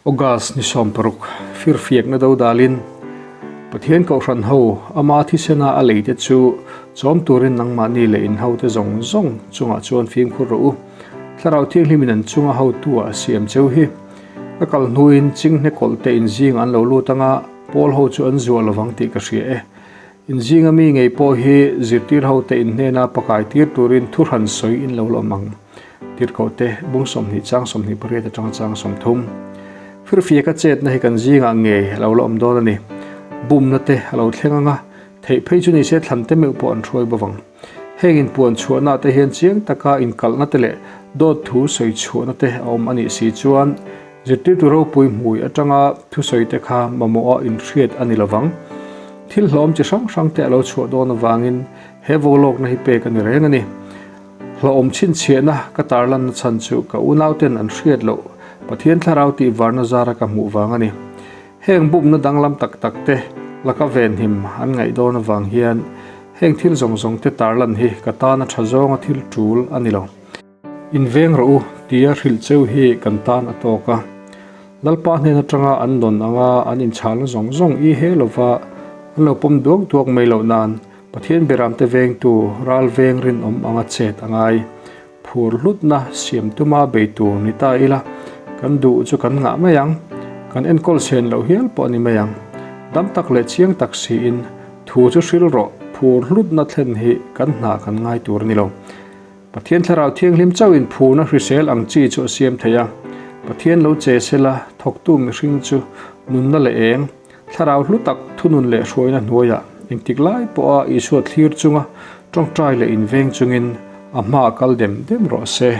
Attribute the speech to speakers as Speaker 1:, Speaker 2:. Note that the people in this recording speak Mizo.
Speaker 1: August ni 60 firfiakna dodalin Pathian Kohhran ho ama thisena a leite chu chawm turin nangmahni leh in hote zawng zawng chungah chuan fimkhur rawh u. Thlarau Thianghlimin an chunga hotu ah a siam cheu hi. Ka kal hnuin chinghne kawlhte inzing an lo lut anga Paul ho chu an zuah lovang tih ka hria e. Inzinga mi ngei pawh hi zirtir hote inhnena pakai tir turin thu hran sawi in lo lawm ang. Tirhkohte bung 20 chang 28 atanga chang 30. Firfiaka chetna hi kan zingah ngei a lo la awm dawn a ni. Bumna te a lo thleng anga, theih phei chu nise thlan te meuh pawh an hruai bawk ang. Heng inpuan chhuahna te hian chiang taka inkalhna te leh dawt thu sawi chhuahna te a awm a nih si chuan zirtirtu ropui hmui atanga thusawi te kha mamawha inhriat a ni lovang. Thil hlawm chi hrang hrang te a lo chhuah dawn avangin he vawlawkna hi pek a ni reng a ni. Hlawhawm chhinchhiahna ka tarlanna chhan chu ka unauten an hriat loh Pathian thlarau tih varna zara ka hmuh vang a ni. Heng bumna danglam tak tak te laka venhim an ngaih dawn avang hian heng thil zawng zawng te tarlan hi ka tana tha zawnga thil tul a ni lo. Inveng rawh u tia hrilh cheu hi kan tan a tawk a. Lalpa hnen atanga an dawn anga an inchhalna zawng zawng i he lova an lo pawm duak duak mai loh nan Pathian beramte vengtu ral veng rinawm anga chet a ngai. Phur hlutna siam tuma bei tur ni ta ila, kan duh chu kan ngah mai ang. Kan enkawl chhen loh hial pawh a ni mai ang. Dam tak leh chiang tak siin thu chu hril rawh, phur hlutna thlen hi kan hna kan ngai tur a ni lo. Pathian Thlarau Thianghlim chauhin phurna hrisel ang chi chu a siam thei a. Pathian lo che sela thawktu mihring chu nunna leh eng, Thlarau hlu tak thunun leh hruaina hnuaiah engtik lai pawha Isua thlir chunga tawngtai leh inveng chungin a hmaah kal dem dem rawh se.